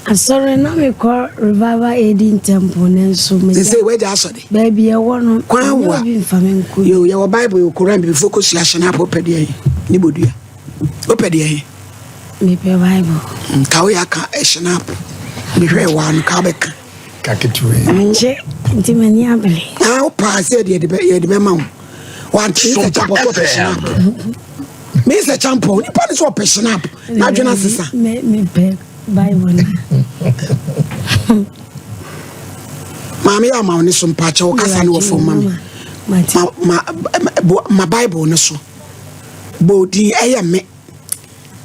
Asɔre na mekɔ Revival Eden Temple nanso megya. Sese wagya asɔre. Baabi ɛwɔ no. Kwan wa. Obi nfa me nkɔ. Yo yɛwɔ Bible yɛwɔ Koran bibifo kɔ sua hyɛn apɔ pɛ deɛ ne bodua. Wopɛ deɛ he? Mepɛ Bible. Nka woyɛ aka hyɛn apɔ. Mehwɛ ɛwɔ ano ka wobɛka. Ka ketewa yi. Nkye nti m'ani abere. Ah wopaa sɛ yɛde bɛma wo. Wante sɛ kyapɔ so ɔpɛ hyɛn apɔ. Me sɛ kyampɔ nipa ne sɛ ɔpɛ hyɛn apɔ. N'adwene asesa. Mepɛ Bible na. Maame yɛ ama wo ne so mpakyɛ wo kasa ne wɔ fam ma me. Ma ma ma Bible ne so. Bɔ din ɛyɛ me.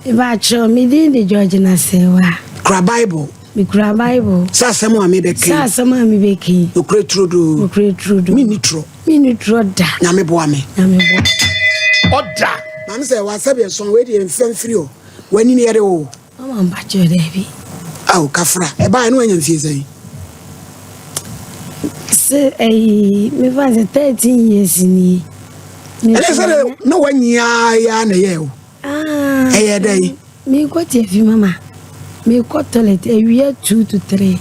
Mpakyɛ me din de Georgina Sewa. Kura Bible. Mekura Bible. Sɛ asɛm a mebɛka yi. Sɛ asɛm a mebɛka yi. Nokorɛ turodoo. Nokorɛ turodoo. Menni torɔ. Menni torɔ da. Nyame boa me. Nyame boa. Ɔda. Maame sɛ wasɛbi ɛsɔn wei deɛ mfa mfiri o. W'ani ne yɛde o. Mama mpakyɛ daabi. Ao kafra ɛbaeɛ no wanya mfie sɛn? Sɛ ɛyi mefa sɛ 13 years nie. Ɛne sɛ de na wanyi ya na ɛyɛ o. Ah, Ɛyɛ dɛn? Mekɔ tiafi mama. Mekɔ toilet awia 2 to 3.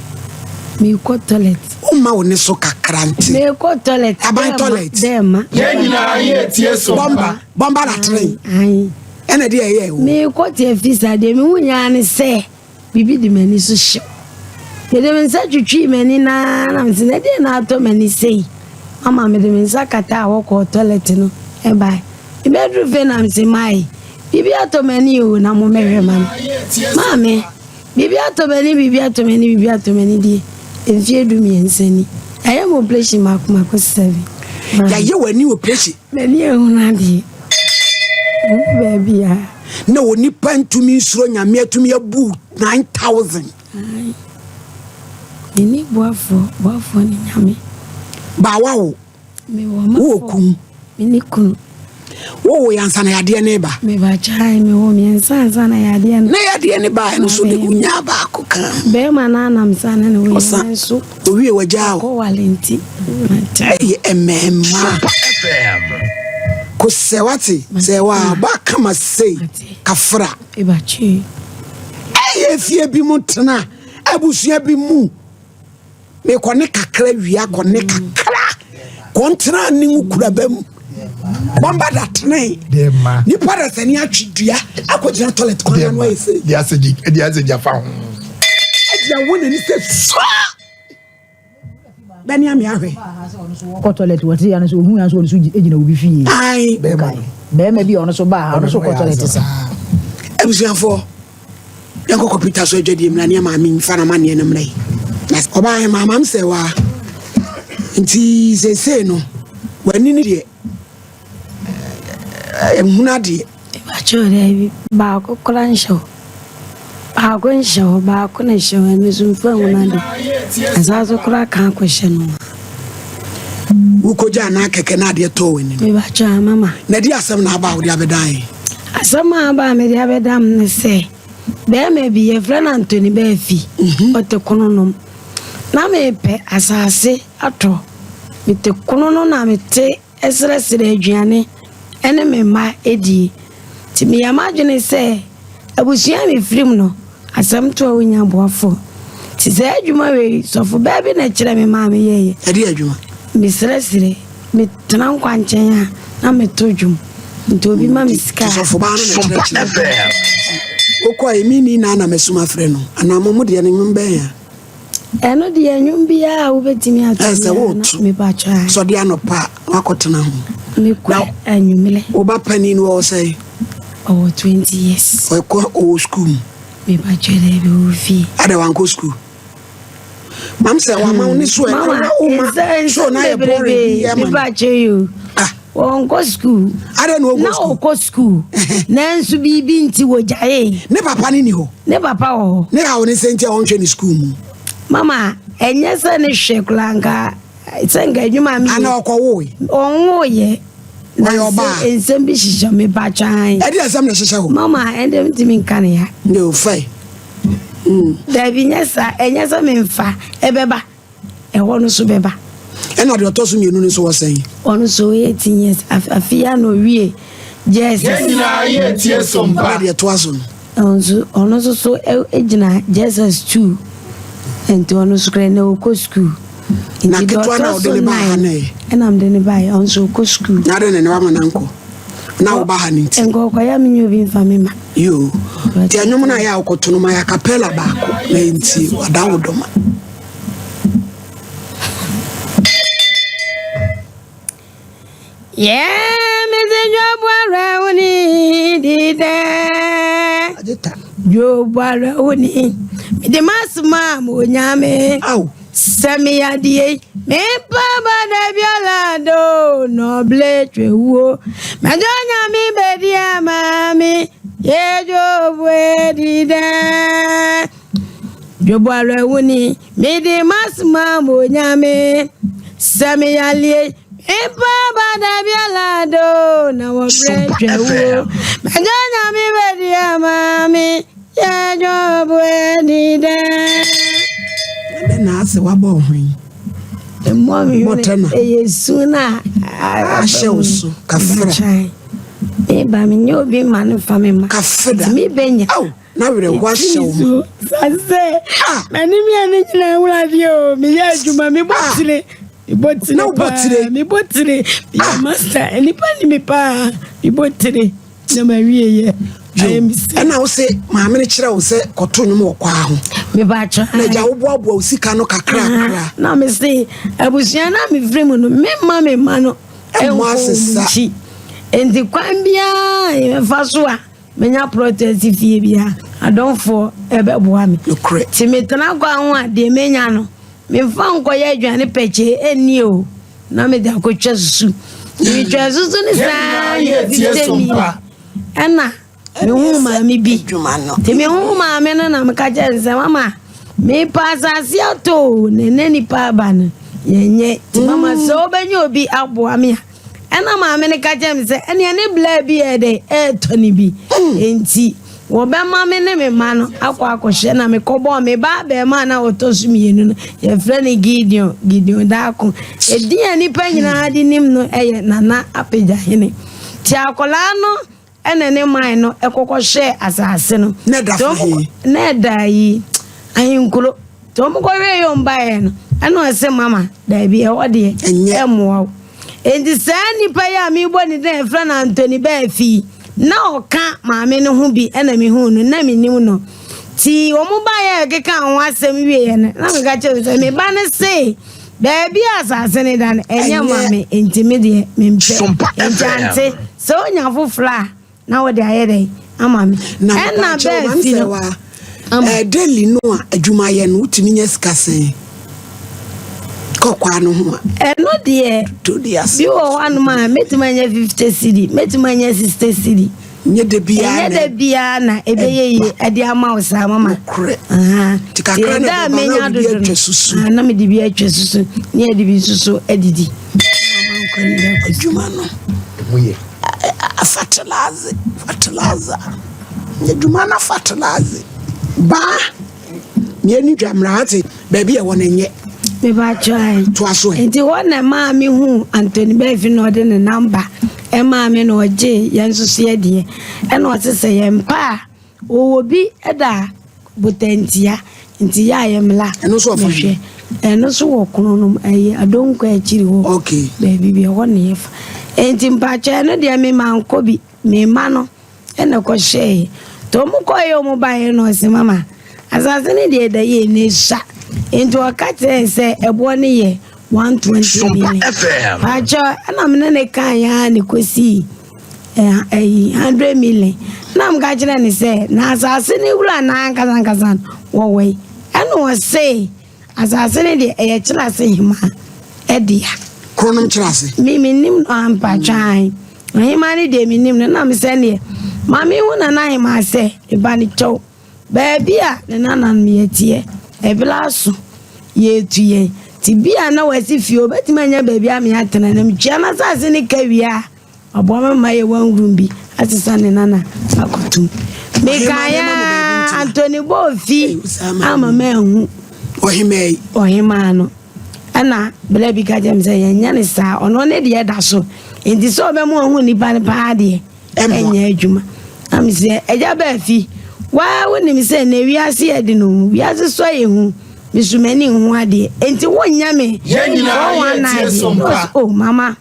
Mekɔ toilet. Woma wo ne so kakra nti. Mekɔ toilet. Aban toilet. Dɛma. Yɛn nyinaa yɛ tie so. Bɔmba bɔmba latrine. Ayi. Ɛna deɛ ɛyɛ o. Mekɔ tiafi saa deɛ mehu nyaa ne sɛ biribi de m'ani so hyew. Mede me nsa twitwii m'ani naa na mese na deɛ na atɔ m'ani sei. Mama mede me nsa kata a wɔkɔɔ toilet no ɛbae. Mebɛduru fie na mese mae biribi atɔ m'ani o na mo mɛhwɛ ma me. Maame biribi atɔ m'ani biribi atɔ m'ani biribi atɔ m'ani die mfie 13 ni. Yɛayɛ me operation mako mako 7. Yɛayɛ w'ani operation. M'ani ehunu adeɛ. Mehu baabi a. Na onipa ntumi nsuro Nyame atumi abu 9000. Menni boafoɔ, boafoɔ ne Nyame. Baawa wo. Mewɔ ma Wowɔ kunu. Menni kunu. Wowo yɛ ansa na yadeɛ ne ba. Mebakyae mewɔ mmiɛnsa ansa na yadeɛ no. Na yadeɛ ne baeɛ no so de wonyaa baako ka. Bɛrima no anam sa ne ne woyɛ Ɔsa. nso. Owie wagyaa wo. Ɔkɔ wale nti. Ɛyɛ mmarima. Sompa FM. Ko sɛ wate sɛ wa ba kama sei kafra. Mebakyae. Ɛyɛ fie bi mu tena abusua bi mu. Mekɔ ne kakra wia kɔ ne kakra kɔntena ne mu kura ba mu. Bɔmba da tene. Nipa da sani atwe dua akɔgyina toilet kwan ano ayɛ sɛ. De asɛ gya fa ho. Ɛdi awo n'ani sɛ sua. Bɛni ame ahwɛ. Kɔ toilet wɔ te ya no so ohun ya so ɔno so gyina obi fie. Ayi. Bɛrima no. Bɛrima bi a ɔno so baa ha ɔno so kɔ toilet saa. Abusuafoɔ yɛnkɔ kɔmputa so adwadie mmra ne maame mfa na maneɛ no mmra yi. Na ɔbaa yɛ maama m sɛ waa nti seesei no w'ani no deɛ nhunu adeɛ. Mepakyɛw daabi baako koraa nhyɛ hɔ baako nhyɛ hɔ baako na ɛhyɛ hɔ ɛno nso mfa nhunu ade ɛsan so koraa ka akɔhyɛ no. Wokɔgya anaa kɛkɛ na adeɛ tɔɔ w'ani no. Mepakyɛw mama. Na di asɛm na aba a wode abɛdan yɛn. Asɛm a aba a mede abɛdam ne sɛ bɛrima bi yɛfrɛ no Anthony Baafi ɔte Kononom na mepɛ asase atɔ mete Konono na mete srɛsrɛ aduane ne me mma die nti meyɛ m'adwene sɛ abusua a mefiri mu no asɛm to a wonya boafoɔ nti saa adwuma wei sɔfo baa bi na ɛkyerɛ me maa meyɛeɛ. Ɛde adwuma? Mesrɛsrɛ metena nkwankyɛn a na meto dwom nti obi ma me sika. Sɔfo baa no na Sompa kyerɛkyerɛ. FM. Wokɔ emi ni na na masum afrɛ no anaa mo mo deɛ no nwom bɛn a. Ɛno deɛ nwom biara a wobɛtumi ato Ɛsɛ biara na woto. mepatwa. Sɔde anɔpa a wakɔtena ho. Mekɔ Na anwummerɛ. wo ba panin no ɔwɔ sɛn? Ɔwɔ 20 years. Ɔkɔ ɔwɔ sukuu mu. Mepatwa dɛ bi wɔ fie. Ada wankɔ sukuu. Mam sɛ wama wo ne so ɛ. Mama, na woma so na yɛ boring bi yɛ ma no. Mepatwa yi o. Ah. Wɔnkɔ sukuu. Ada na ɔnkɔ Na sukuu. ɔkɔ sukuu. Nanso biribi nti wɔgyaee. Ne papa ne ni hɔ. Ne papa wɔ hɔ. Ne haw ne sɛ nti a ɔnhwɛ ne sukuu mu. Mama, ɛnyɛ sɛ ne hwɛ koraa nka sɛ nka adwuma mi. Ana ɔkɔwoe. Ɔnwoeɛ. Na Ɔyɛ ɔbaa. nsɛm bi hyehyɛ me patwan. Ɛde asɛm na ɛhyehyɛ hɔ. Mama, ɛnde ntumi nka ne ya. Ne o fɛ. Dabi nyɛ saa, ɛnyɛ sɛ memfa ɛbɛba. Ɛhɔ no so bɛba. Ɛna deɛ ɔtɔ so mmienu no nso wɔ sɛn? Ɔno nso 18 years. Afei ya na owie JSS. Yɛn nyinaa yɛ tie Sompa. Ɛna deɛ ɛtoa so no. Ɔno nso ɔno nso so gyina JSS 2 nti ɔno nso koraa na ɔkɔ sukuu. Na ketewa na ɔde ne ba ha no ɛ? Ɛna mede ne baeɛ ɔno nso ɔkɔ sukuu. Na adɛn na ne wama no ankɔ? Na woba ha no nti? Nka ɔkɔyɛ me nyɛ obi mfa me ma. Yoo. Nti ɛnwom no a yɛ a wokɔto no ma yɛ acapella baako na yɛntie wada wo dɔma. Yeah, me se Job wuni di dɛ. Job wuni. Me de masoma mo nyame. Aw. Sɛ me yadeɛ me mpa ba da biara do na ɔble twewuo. Mɛdɔ nyame bɛdi ama me. Ye Job di dɛ. Job wuni. Mede m'asoma ma Onyame sɛ me yareɛ mpa ba da biara do na wɔbrɛ twɛ wuo. Mɛgya Nyame bɛdi ama me yɛ dwɔbo adi dɛ. Ɛdɛ na ase wabɔ ho yi. Mmɔ me hwene ɛyɛ su na ahyɛ wo so kafra. Meba menyɛ obi ma no fa me ma. Kafra. Mebɛnya. Na werɛhoɔ ahyɛ wo ma. Sase, m'anim yɛ ne nyinaa wuradeɛ o, meyɛ adwuma, mebɔ ah. tire, mebɔ tire paa, mebɔ tire, meyɛ ah. master, nnipa ni me paa, mebɔ tire, na mawie yɛ. Ɛna wo se maame no kyerɛ wo sɛ kɔto nnwom wɔ kwaa ho. Mebakyɛ. Na agya woboaboa wo sika no kakrakra. Na me se abusua na mefiri mu no, memma me mma no ɛnkɔ wɔn akyi. Nti kwan biara yɛbɛfa so a Menya prɔt asi fie bi a, adɔmfoɔ bɛboa me. Nokorɛ. Nti metena kwan ho a, deɛ menya no, memfa nkɔyɛ aduane pɛkyɛɛ nni o, na mede akɔtwa susu. Nti metwaa susu no saa yɛ 50 million. Ɛna mehuu maame bi. Nti mehuu maame no na meka kyerɛɛ no sɛ, mama, mepɛ asase atɔ o, na ɛnɛ nipa aba no, yɛnyɛ. Nti mama, sɛ wobɛnya obi aboa me a, Ɛnna maame no ka kyerɛɛ me sɛ, Ɛnneɛ ne bla bi yɛ dɛn ɛretɔ no bi. Enti wɔbɛma me ne me mma no akɔ akɔhwɛ. Na mekɔbɔɔ me ba abarimaa a na ɔtɔ so mmienu no, yɛfrɛ no Gideon, Gideon Darko. Edin a nnipa nyinaa de nim no yɛ Nana Apagyahene. Nti akwadaa no Ɛna ne man no kɔkɔhwɛɛ asase no. Na ɛda fa he? Na ɛda yi ahenkuro. Nti wɔn kɔhwɛɛ yɛ wɔn baeɛ no, ɛna ɔse mama, daabi ɛhɔ deɛ ɛmmoa wo. Enti saa nipa yi a mebɔ ne din a yɛfrɛ no Anthony Baafi, na ɔka maame no ho bi ɛna mehuu no, na menim no. Nti wɔn baeɛ a yɛkekaa ho asɛm wieɛ no, na meka kyerɛ no sɛ me ba no se Baabi a asase no da no, ɛnyɛ ma me, enti me deɛ, mempɛ. Enti ante, sɛ wonya foforɔ a, na wode ayɛ dɛn ama me? Na Ɛnna mepakyɛw, bɛɛ maame fi sɛ no wa ama. eh, daily no a adwuma yɛ no wotumi nya sika sɛn kɔ kwaa no ho a Ɛno deɛ, to de ase bi wɔ hɔ anom a, mɛtumi anya 50 cedi, mɛtumi anya 60 cedi. Nyɛ da biara Ɛnyɛ na da biara na ɛbɛyɛ yie ɛde ama wo saa mama. Nokorɛ. Nti kakra na ɛbɛba na wode bi atwa susu. Na mede bi atwa susu na yɛde bi nso so adidi. Adwuma no. Ɛmu yɛ. Fertilizer, fertilizer. Adwuma no fertilizer. Baa. Mmienu dwa mmara ate baabi a ɛwɔ no nyɛ. Mepakyɛw ae. Toa so ɛ. Nti hɔ na ɛmaa me huu Anthony Baafi na ɔde ne number ɛmaa me na ɔgyee yɛn nso so yɛ deɛ. Ɛna ɔse sɛ yɛn mpa a, ɔwɔ bi da Botantia nti yɛ a yɛ mmla Ɛno nso wɔ fa mɛhwɛ. he? Ɛno nso wɔ Kronom ɛyi Adonkɔ akyiri hɔ. Okay. Baabi bi ɛhɔ na yɛfa. Nti mpakyɛw ɛno deɛ me mankɔ bi, me mma no. Ɛna kɔhwɛeɛ. Nti wɔn kɔeɛ wɔn baeɛ no ɔse mama asase no deɛ ɛda yie na esua. Nti ɔka kyerɛɛ sɛ ɛboɔ no yɛ 120 million. Pakyɛ ɛna me ne ne kaeɛ ara ne kɔsii ɛyi 100 million. Na meka kyerɛ ne sɛ na asase no wura no ankasa ankasa no wɔwɔ yi. Ɛna ɔse Asase no deɛ, ɛyɛ Kyerase hemaa dea. Kronom Kyerase. Me mennim no ampa twan. Ɔhemaa no deɛ mennim no na me sɛ neɛ ma me hu nana hemaa sɛ me ba no kyɛw. Baabi a ne nananom yɛ teɛ, ɛbere aso, yɛretu yɛn. Nti bi a na wasi fie, obetumi anya baabi a me atena na metua n'asase no ka wie a, Ɔboa me ma yɛ one room bi asesa ne nana akɔtum. Mekaeɛ a Anthony bɔɔ fi ama manhu. Ɔhemaa yi. Ɔhemaa no. Ɛna bla bi ka kyerɛ me sɛ yɛnyɛ ne saa ɔno ne deɛ da so. Nti sɛ ɔbɛma ɔhu nipa no paa deɛ ɛnyɛ adwuma. Na me sɛ agya baa fi. Waa wonim sɛ nnɛ wiase yɛ den o, wiase so ayɛ hu, meso m'ani nhu adeɛ, enti wonyɛ me Yɛn nyinaa 419 yɛtie deɛ. so Na mpa. ɔse, oh mama,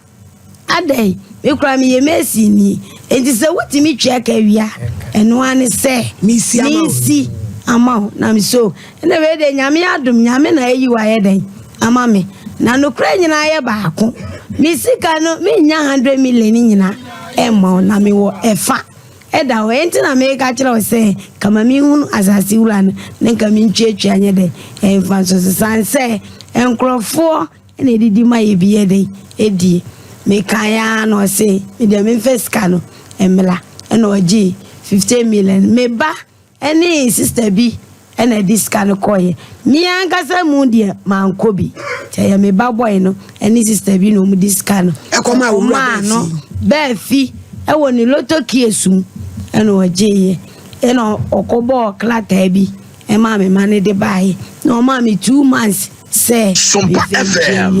adɛn, me koraa meyɛ masonni, enti sɛ wotumi twia ka wie a, ɛno ara ne sɛ Mesi ama wo. mensi ama wo. Na mese, oh, ɛna wei deɛ Nyame adom, Nyame na ayi wo ayɛ dɛn ama me. Na nokorɛ nyinaa yɛ baako, me sika no mennya 100 million nyinaa ɛmma wo, na mewɔ ɛfa ɛda hɔ. Enti na mereka kyerɛ wo sɛ, nka ma menhunu asase wura no, na nka mentweatwea nyɛ dɛn ɛmfa nso so, sane sɛ nkurɔfoɔ na ɛdidi ma yɛ bi yɛ dɛn ɛdie. Mekaeɛ ara na ɔse, me deɛ memfa sika no mmra, ɛna ɔgyee 50 million. Me ba ne sista bi na ɛde sika no kɔeɛ. Me ankasa mu deɛ mankɔ bi. Nti ɛyɛ me ba boy no ne sista bi na wɔde sika no Ɛkɔmaa owura ɛkɔmaa no Baafi. Baafi ɛwɔ ne loto case mu ɛna ɔgyeeɛ. Ɛna ɔkɔbɔɔ krataa bi ɛmaa me ma no de baeɛ. Na ɔmaa me 2 months sɛ Sompa memfa ntua FM.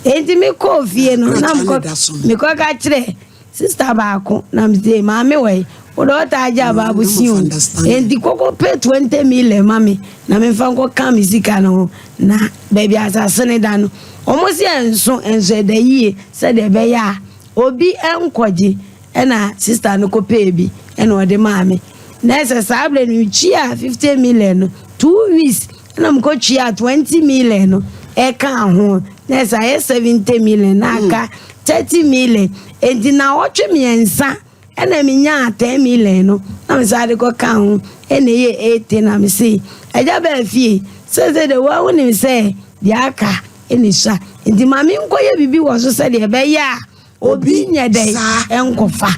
wie. Enti mekɔɔ fie no na Krataa no mekɔ da so no. mekɔka kyerɛ Sista baako na me se maame wɔ yi wo de ɔtaa gye aba abosi o enti koko pay 20 million ma me na me nfa nkɔ ka me sika no ho na baabi asase ne da no wɔn se ɛnso ɛnso ɛda yie sɛdeɛ ɛbɛyɛ a obi ɛnkɔgye ɛna sista no kɔ pay bi ɛna ɔde maa me na ɛsɛ saa abirɛ no metua 50 million no 2 weeks ɛna mekɔ tua 20 million no ɛka ho na ɛsɛ ayɛ 70 million na aka 30 million. Enti naawɔtwe 3 ɛna menyaa 10 million no na me saa de kɔka ho ɛna ɛyɛ 80. Na me se agya bɛɛ fie sɛsɛ de wa wonim sɛ deɛ aka ɛne sua, nti ma menkɔyɛ biribi wɔ so sɛdeɛ ɛbɛyɛ a obi nyɛ dɛn ɛnkɔfa.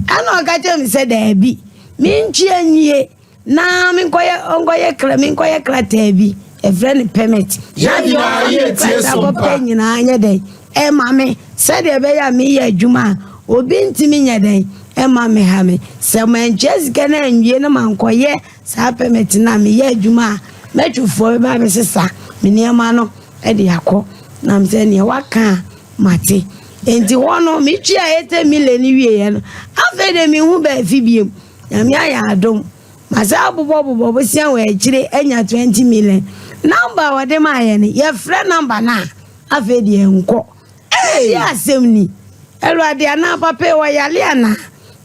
Ɛna ɔka kyerɛ me sɛ daabi, mentwea nwie na menkɔyɛ ɔnkɔyɛ kra menkɔyɛ krataa bi ɛfrɛ no permit. Yɛn nyinaa yɛ tie so mpa. Kɔpɛ nyinaa nyɛ dɛn ɛma me sɛdeɛ ɛbɛyɛ a meyɛ adwuma a obi ntumi nyɛ dɛn ɛma me ha me sɛ mantwa sika no anwie na mankɔyɛ saa permit no a meyɛ adwuma a mɛtwofoɔ bɛba abɛsesa me nneɛma no ɛde akɔ. Na sɛ neɛ waka a mate. Enti hɔ no metwea 80 million no wieɛ no, afei de mehu baafi biom. Nyame ayɛ adom, masa abobɔbobɔ bosia wɔ akyire anya 20 million. Number a wɔde maayɛ no, yɛfrɛ number no a afei deɛ nkɔ. Ɛyɛ asɛm ni, Awurade, anaa papa yi ɔyale anaa?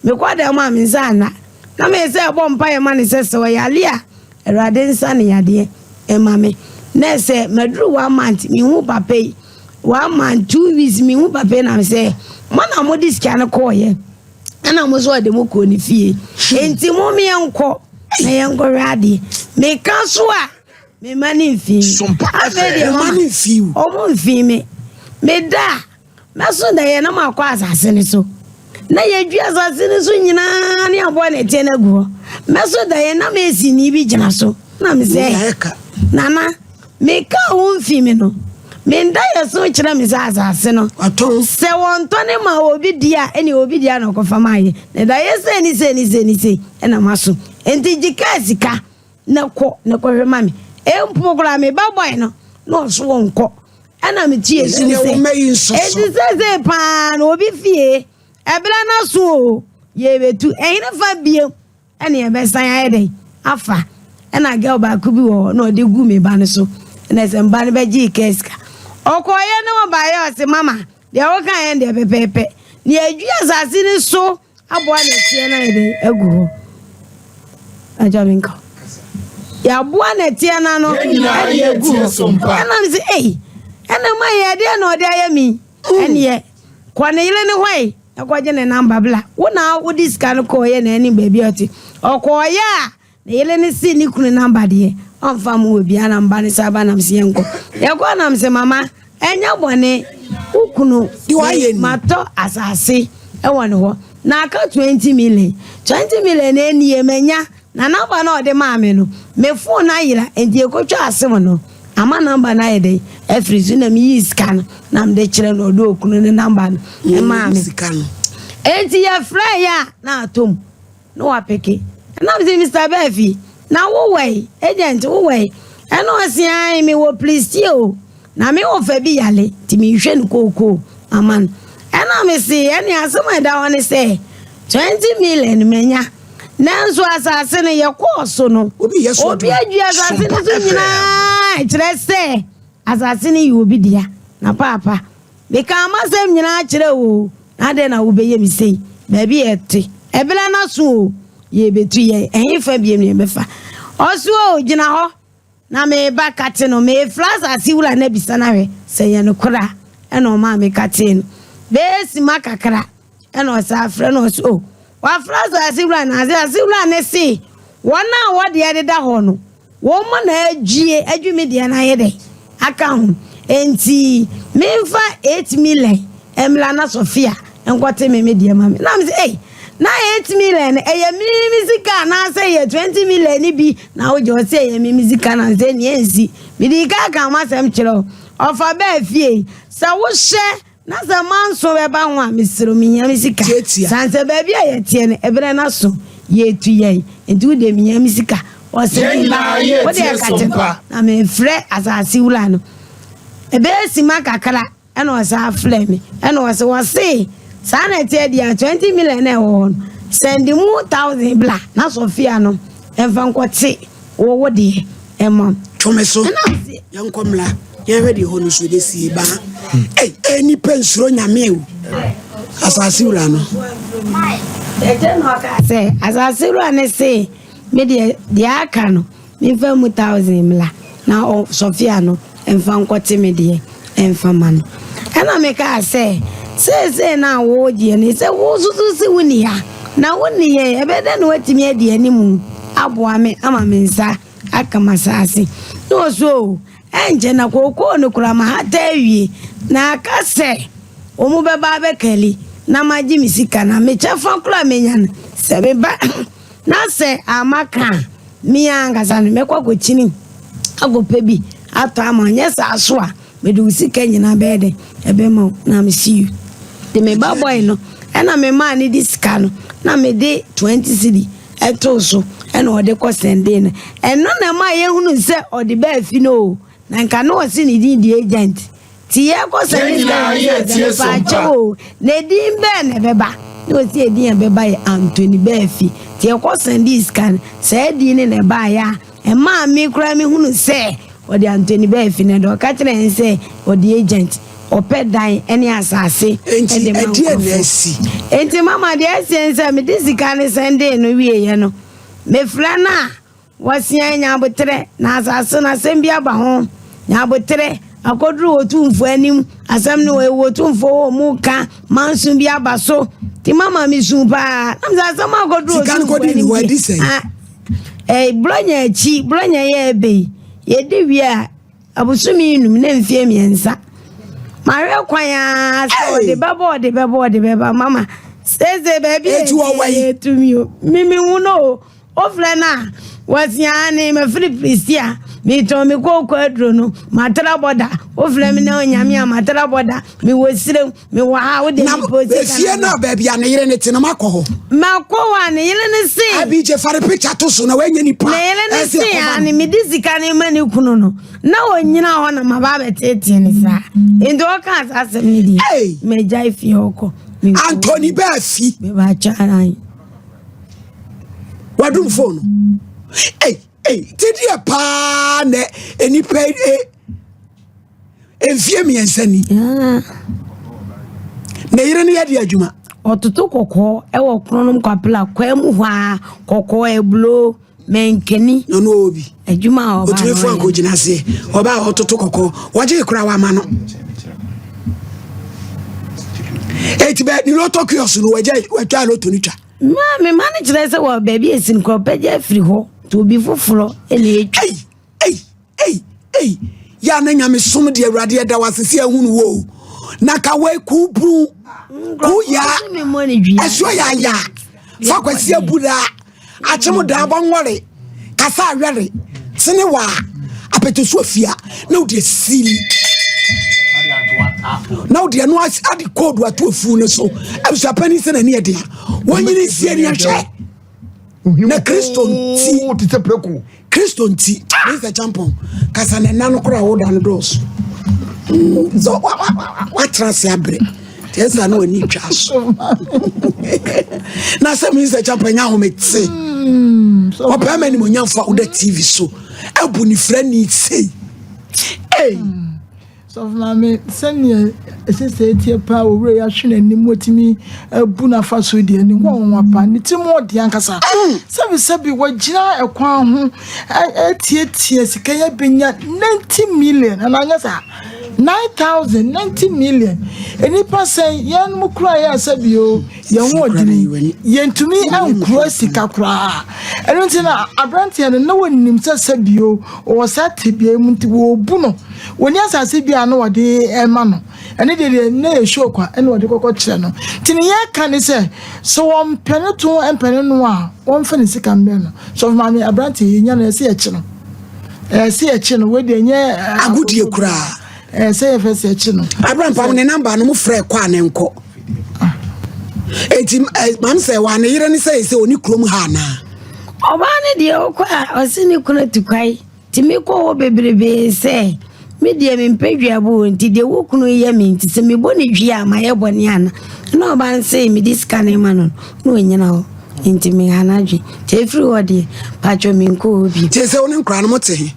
Mekɔ dɛm a me nsa ana na meyɛ sɛ ɛbɔ mpaeɛ ma ne sɛ sɛ ɔyale a Awurade nsa ne yadeɛ ɛma me. Na sɛ maduru one month mehu papa yi, one month 2 weeks mehu papa yi, na me sɛ mo na mode sika no kɔɔyɛ ɛna mo so ɔde mo kɔɔ ne fie, enti mo meɛnkɔ na yɛnkɔhwɛ adeɛ. Meka so a mema ne mfii. Sompa Afei deɛ FM. Mma mama ne mfii wo. ɔmo mfii me. Meda a mɛso da yɛ na makɔ asase no so na yɛdua asase no so nyinaa ne aboa na ɛteɛ no agu hɔ. Mɛso da yɛ na mɛsi ni bi gyina so na me sɛ Yɛ ka. Nana, meka wo mfi me no menda yɛ so kyerɛ me sɛ asase no Watɔn. sɛ wɔntɔ ne ma obi di a ɛne obi di a na ɔkɔfa ma ayɛ na da yɛ sɛ ni sɛ ni sɛ ni sɛ ɛna ma so. Enti gye kaa sika na kɔ na kɔhwɛ ma me. Empo koraa me ba boy no na ɔso wɔ nkɔ ɛna me tie su Ɛnɛ sɛ wo mma yi nso so. enti sɛsɛ paa na obi fie ɛbla na so o yɛbɛtu ɛhene fa biem ɛne yɛbɛsan ayɛ dɛn afa. Ɛna girl baako bi wɔ hɔ na ɔde gu me ba no so ɛna sɛ mba no bɛgye kaa sika ɔkɔɔyɛ ne ɔbaayɛ ɔse mama deɛ wɔka yɛn deɛ pɛpɛɛpɛ ne yɛdwi asase no so aboa nɛteɛ no ayɛ dɛn agu hɔ agya me nka yɛaboa nɛteɛ no ano Yɛn nyinaa ɛde yɛ agu tie hɔ so mpa. ɛna me sɛ ei, ɛna ma yɛ ɛdeɛ na ɔde ayɛ mi ɛneɛ kɔ ne yere ne hɔ yi ɛkɔgye ne number bla. Wo na wode sika no kɔɔyɛ na anim baabi a ɔte ɔkɔɔyɛ a ne yere ne si ne kunu number deɛ ɔmfa mu wɔ bia na mba ne sɛ aba nam sɛ yɛnkɔ yɛkɔ nam sɛ mama ɛnyɛ bɔne wo kunu Deɛ wayɛ ni. matɔ asase ɛwɔ ne hɔ na aka 20 million. 20 million na ɛnie manya na number na ɔde maa me no me phone no ayera nti ɛkɔtwa asɛm no ama number no ayɛ dɛn afiri so na meyii sika no na mede kyerɛ no ɔde okunu ne number no ɛmaa me. Sika no. Enti yɛfrɛ yɛ a na atom na wapeke. Ɛnam sɛ Mr Baafi na wowɔ yi agent wowɔ yi ɛna ɔse ai mewɔ Prestea o na me wɔ fa bi yale nti mehwɛ no kookoo ama no. Ɛna mese ɛne asɛm a ɛda hɔ ne sɛ 20 million manya. Nanso asase no yɛkɔɔ so no, Obi yɛ so obi adwuma. adwi asase no Sompa so FM. nyinaa kyerɛ sɛ asase no yɛ obi dea. Na paapa, mekaa m'asɛm nyinaa kyerɛ wo o, na adɛn na wobɛyɛ me sei? Baabi a yɛte, ɛberɛ no aso o, yɛrebɛtu yɛn, ɛhefa bio na yɛbɛfa? Ɔse o, gyina hɔ na mereba kate no, merefrɛ asase wura no abisa no ahwɛ sɛ ɛyɛ nokorɛ a. Ɛna ɔmaa me katee no bɛyɛ sima kakra, ɛna ɔsan frɛ no, ɔse o, wafrɛ asase wura no, asase wura no se wɔn a wɔdeɛ deda hɔ no, Wɔn na adwie adwi me deɛ no ayɛ dɛn aka ho enti menfa 8 million mmra na Sofia nkɔte me me deɛ ma me na me sɛ ei na 8 million no ɛyɛ me me sika anaasɛ ɛyɛ 20 million no bi na wogye ɔsɛ ɛyɛ me me sika na sɛ nea ɛnsi mede ka ka ho asɛm kyerɛ wo ɔfa bɛɛ fie sɛ wohyɛ Na sɛ manso bɛba ho a, mesrɛ wo, mehia me sika. Tiatia. Sane sɛ baabi a yɛteɛ no, ɛberɛ no aso, yɛretu yɛn, enti wo deɛ mehia me sika. Ɔse, Yɛn me ba, nyinaa yɛretie wo deɛ ka kyerɛ sompa. Na mefrɛ asase wura no. Ɛbɛyɛ sima kakra ɛna ɔsan frɛ me, ɛna ɔse, ɔse, saa na ɛteɛ deɛ a, 20 million na ɛwɔ hɔ no, sɛnde mu thousand bla na Sofia no mfa nkɔte wo wo deɛ ɛma wo. Twe me so. Ɛna ɔse. Yɛnkɔ mmra, yɛnhwɛ deɛ hɔ no so ɛbɛsie baa. Ei, ei, nipa nsuro nyame o. Asase wura no. Ɛkyɛ na ɔkaa sɛ, asase wura no se, me deɛ, deɛ aka no, memfa mu thousand mmra na Sofia no mfa nkɔte me deɛ mfa ma no. Ɛna mekaa sɛ, seesei no a woregyeɛ no, sɛ wosusu se wonni ha, na wonni yɛn, ɛbɛyɛ dɛn na woatumi adi anim aboa me ama me nsa aka m'asaase. Na ɔse oo, ɛnkyɛ na kookoo no koraa mahata awie, na aka sɛ wɔn bɛba abɛkali na magye me sika, na me kyɛfa koraa a menya no, sɛ meba na sɛ amma ka a, me ara ankasa no mɛkɔ akɔkyini akɔpɛ bi atɔ ama wo, nyɛ saa so a, Mede wo sika nyinaa bɛyɛ dɛn? Ɛbɛma wo. Na mese you. Nti me ba boy no, ɛna me maa no de sika no, na mede 20 cedi ɛtoo so, ɛna ɔde kɔ sɛndee no. Ɛno na ɛma yɛhunu sɛ ɔde baa fi no o. Na nka na ɔse ne din de agent. Nti yɛkɔ sɛnde sika no, yɛbisa sɛ mepaakyɛw o, na edin bɛn na ɛbɛba? Na ɔse edin a ɛbɛba yɛ Anthony Baafi. Nti yɛkɔ sɛndee sika no, saa din no na ɛbaeɛ a ɛmaa me koraa mehunu sɛ Ɔde Anthony baa fi no de, ɔka kyerɛɛ yɛn sɛ ɔde agent, ɔpɛ dan ne asase Enti de ma ɛdeɛn na nkurɔfoɔ. asi? Enti mama deɛ asie ne sɛ mede sika no sɛndee no wieeɛ no, mefrɛ no a, wɔseɛ nya aboterɛ na asase no asɛm bi aba ho, nya aboterɛ akɔduru Otumfoɔ anim, asɛm no ɛwɔ Otumfoɔ hɔ ɔmo ka, manso bi aba so. Nti mama mesu paa, na mesɛ asɛm akɔduru Sika no Otumfoɔ kɔdii ne anim hɔ deɛ, adi sɛn? ah, Eh, Buronya akyi, Buronya yɛ ɛbɛ yi, yɛdi wie a, abosome num ne mfeɛ mmiɛnsa. Mahwɛ kwan ara sɛ ɔde bɛbɔ, ɔde bɛbɔ, ɔde bɛba. Mama, seesei baabi a Eti ɔwɔ yi. ɛtumi o. Mimi hu no o. Wofrɛ no a, wɔsi ane, mafiri Pristia, metɔn me kooko aduro no, matra bɔda. Wofrɛ me na onyame a, matra bɔda. Mewɔ sirem. Mewɔ ha, wo deɛ Na mepɛ osika efie no a baabi a ne yere ne te no makɔ hɔ. Makɔ hɔ a ne yere ne se. Abigye fa ne picture to so na wanya nipa. Ne yere ne se a ne mede sika ne ma ne kunu no na ɔnyina hɔ na maba abɛtetee ne saa. Nti ɔka saa asɛm no deɛ magyae fie hɔ kɔ. Anthony Baafi. Mebakyɛ aran. Wadum phone no. Ei, ei, ti deɛ paa na nipa e. mfie mmiɛnsa ni ne yere no yɛ de adwuma. Ɔtoto kɔkɔɔ wɔ kronom kwapela kwan mu hɔ a kɔkɔɔ abulo mankani. Na ɔno ɔwɔ bi. Adwuma a ɔbaa Otumi fo anko gyina aseɛ ɔbaa a ɔtoto kɔkɔɔ wɔgye kora wama no. Eti bɛ ne lotto kiosk no wɔgya wɔatwa lotto no twa. Maa me ma no kyerɛ sɛ wɔ baabi esi no kora ɔpɛgya afiri hɔ nti obi foforɔ na etwa. Ei, ei, ei, yɛ a na nyamesom deɛ Awurade ɛda wo ase sɛ ahunu wo o. Na ka wei kuu bunu, kuu yaa, ɛsuo yaya, fa kwasi abura, akyem daa bɔnwɔre, kasa awɛre, tene waa, apɛtɛsu afia, na wode asili. Na wode ɛno ade koodu ato afuo no so. Abusuapɛni sɛ n'ani ɛden a, wɔnyini nsie ni ahwɛ. Na Kristo nti. Te sɛ prɛko. Kristo nti, Mr. Champon, kasa na ɛna no koraa woda no dɔɔso. So watena ase abrɛ. Tiɛ na w'ani twa so. Na sɛ mi sɛ kyampa nya ahomete. Ɔpɛ ma animonyamfo a woda TV so abu ne frɛ ni sei. Ei. Sɔfo Maame, sɛnea ɛsɛ sɛ etie paa wɔ wura yi ahwe n'anim watumi abu n'afa so deɛ ne ho nwanwa paa ne ti mu ɔde ankasa. Sɛbisɛbi wagyina ɛkwan ho atietie sika yɛ benya 90 million anaa nyɛ saa 9,000 90 million nnipa sɛn yɛn mu kura yɛ asɛbi o yɛn ho ɔdini yɛntumi nkura sika koraa ɛno nti na aberanteɛ no na wɔnim sɛ sɛbi o ɔwɔ saa tebea mu nti wɔbu no wɔni asase bi a na wɔde ɛma no ɛne deɛ deɛ na yɛ show kwa ɛna wɔde kɔkɔ kyerɛ no nti ne yɛka ne sɛ sɛ wɔmpɛ ne to mpɛ ne no a wɔmfa ne sika mmrɛ no. Sɔfo maame, aberanteɛ yɛnya no ɛsɛ yɛkye no, ɛsɛ yɛkye no. Wei deɛ nyɛ agodie koraa. Ɛsɛ yɛfɛ sɛ yɛkye no. Abrampam ne number no mo frɛ kɔ a ne nkɔ. Eti maame sɛ wa ne yere ne sɛ sɛ oni kurom ha anaa? Ɔbaa no deɛ ɔkɔ a ɔse ne kunu atu kwae nti mekɔ hɔ bebrebee sɛ me deɛ mempɛ duabɔ o nti deɛ wo kunu yɛ me nti sɛ mebɔ ne dua a mayɛ bɔne ana? Na ɔbaa no sɛ mede sika no ma no na ɔnyina hɔ nti meha no adwe nti ɛfiri hɔ deɛ patwɔ menkɔ hɔ bio. Nti sɛ wo ne nkora no mote he?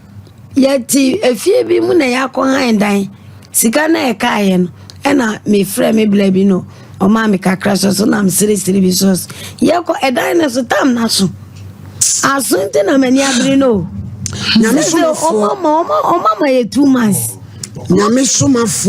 Yɛte efie bi mu na yɛakɔ han dan. Sika no a ɛkaeɛ no ɛna mefrɛ me bla bi no ɔmaa me kakra sɔ so na meseresere bi sɔ so. Yɛkɔ ɛdan no so tam no aso. Aso nti na m'ani abere no o. Nyame Sɛ somafoɔ. ɔma ma yɛ 2 months. Nyame somafoɔ.